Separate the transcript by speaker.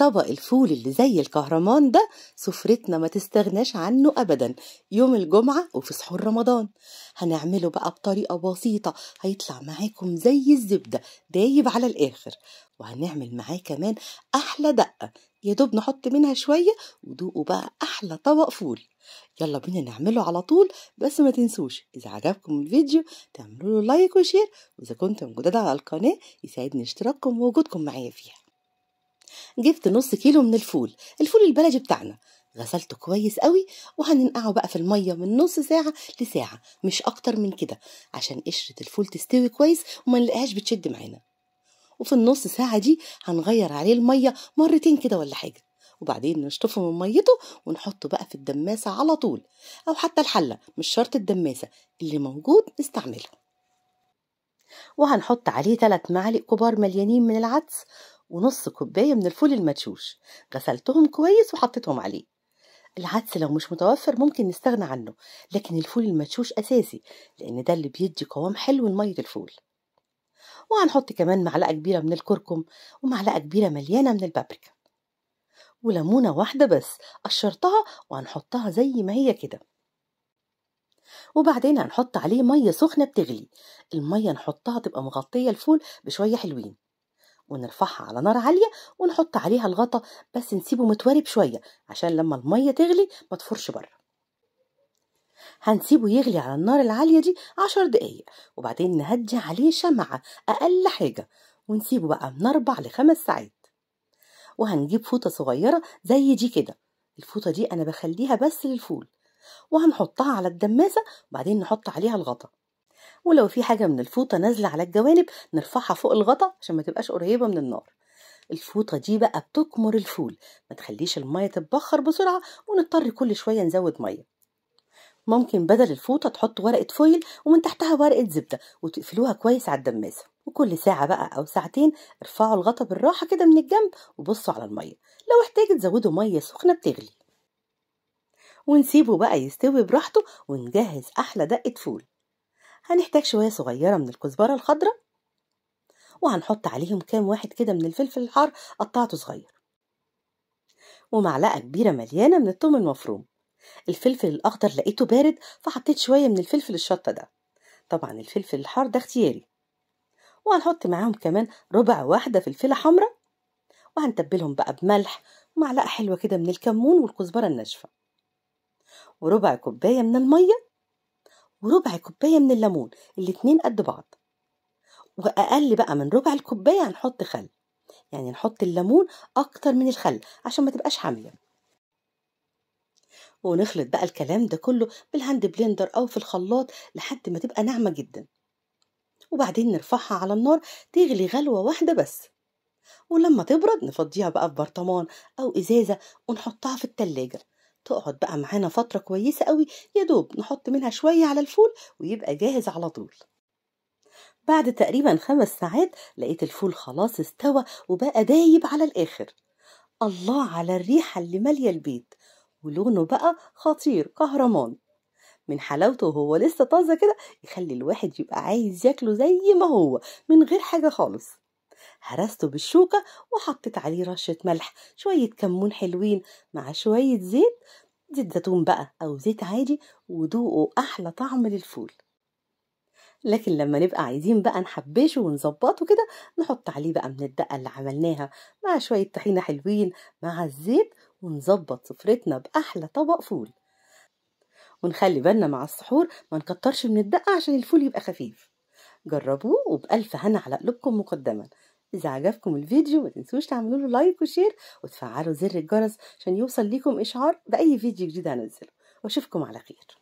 Speaker 1: طبق الفول اللي زي الكهرمان ده سفرتنا ما تستغناش عنه أبدا يوم الجمعة وفي سحور رمضان. هنعمله بقى بطريقة بسيطة هيطلع معاكم زي الزبدة دايب على الآخر، وهنعمل معاه كمان أحلى دقة يا دوب نحط منها شوية ودوقوا بقى أحلى طبق فول. يلا بينا نعمله على طول، بس ما تنسوش إذا عجبكم الفيديو تعملوا له like و share، وإذا كنتم جداد على القناة يسعدني اشتراككم ووجودكم معايا فيها. جبت نص كيلو من الفول، الفول البلدي بتاعنا، غسلته كويس قوي وهننقعه بقى في المية من نص ساعة لساعة، مش أكتر من كده عشان قشرة الفول تستوي كويس وما نلاقيهاش بتشد معانا. وفي النص ساعة دي هنغير عليه المية مرتين كده ولا حاجة، وبعدين نشطفه من ميته ونحطه بقى في الدماسة على طول، أو حتى الحلة، مش شرط الدماسة، اللي موجود نستعمله. وهنحط عليه 3 معالق كبار مليانين من العدس ونص كوباية من الفول المدشوش، غسلتهم كويس وحطيتهم عليه. العدس لو مش متوفر ممكن نستغنى عنه، لكن الفول المدشوش أساسي لأن ده اللي بيدي قوام حلو لمية الفول. وهنحط كمان معلقة كبيرة من الكركم ومعلقة كبيرة مليانة من البابريكا وليمونة واحدة بس قشرتها وهنحطها زي ما هي كده. وبعدين هنحط عليه مية سخنة بتغلي، المية نحطها تبقى مغطية الفول بشوية حلوين، ونرفعها على نار عالية ونحط عليها الغطا، بس نسيبه متورب شوية عشان لما المية تغلي ما تفرش بره. هنسيبه يغلي على النار العالية دي 10 دقايق، وبعدين نهدي عليه شمعة أقل حاجة ونسيبه بقى من 4 ل5 ساعات. وهنجيب فوطة صغيرة زي دي كده، الفوطة دي أنا بخليها بس للفول، وهنحطها على الدماسة وبعدين نحط عليها الغطا. ولو في حاجة من الفوطة نازلة على الجوانب نرفعها فوق الغطا عشان ما تبقاش قريبة من النار. الفوطة دي بقى بتكمر الفول، ما تخليش المية تتبخر بسرعة ونضطر كل شوية نزود مية. ممكن بدل الفوطة تحط ورقة فويل ومن تحتها ورقة زبدة وتقفلوها كويس على الدماسة، وكل ساعة بقى أو ساعتين ارفعوا الغطا بالراحة كده من الجنب وبصوا على المية، لو احتاجت تزودوا مية سخنة بتغلي. ونسيبه بقى يستوي براحته ونجهز أحلى دقة فول. هنحتاج شوية صغيرة من الكزبرة الخضراء، وهنحط عليهم كام واحد كده من الفلفل الحار قطعته صغير، ومعلقة كبيرة مليانة من الثوم المفروم. الفلفل الأخضر لقيته بارد فحطيت شوية من الفلفل الشطة ده، طبعا الفلفل الحار ده اختياري. وهنحط معاهم كمان ربع واحدة فلفلة حمراء، وهنتبلهم بقى بملح ومعلقة حلوة كده من الكمون والكزبرة الناشفة، وربع كوباية من المية، وربع كوباية من الليمون، الاتنين قد بعض. وأقل بقى من ربع الكوباية هنحط خل، يعني نحط الليمون أكتر من الخل عشان ما تبقاش حامية. ونخلط بقى الكلام ده كله بال hand blender أو في الخلاط لحد ما تبقى ناعمة جدا، وبعدين نرفعها على النار تغلي غلوة واحدة بس، ولما تبرد نفضيها بقى في برطمان أو إزازة ونحطها في التلاجة، تقعد بقى معانا فترة كويسة قوي، يا دوب نحط منها شوية على الفول ويبقى جاهز على طول. بعد تقريبا 5 ساعات لقيت الفول خلاص استوى وبقى دايب على الآخر. الله على الريحة اللي مالية البيت، ولونه بقى خطير كهرمان من حلاوته وهو لسه طازة كده، يخلي الواحد يبقى عايز ياكله زي ما هو من غير حاجة خالص. هرسته بالشوكة وحطيت عليه رشة ملح، شوية كمون حلوين مع شوية زيت زيتون بقى أو زيت عادي، ودوقوا أحلى طعم للفول. لكن لما نبقى عايزين بقى نحبشه ونظبطه كده نحط عليه بقى من الدقة اللي عملناها مع شوية طحينة حلوين مع الزيت، ونظبط سفرتنا بأحلى طبق فول. ونخلي بالنا مع السحور ما نكترش من الدقة عشان الفول يبقى خفيف. جربوه وبألف هنا على قلوبكم مقدما. إذا عجبكم الفيديو ما تنسوش تعملوا له like و share وتفعلوا زر الجرس عشان يوصل لكم إشعار بأي فيديو جديد هنزله، وأشوفكم على خير.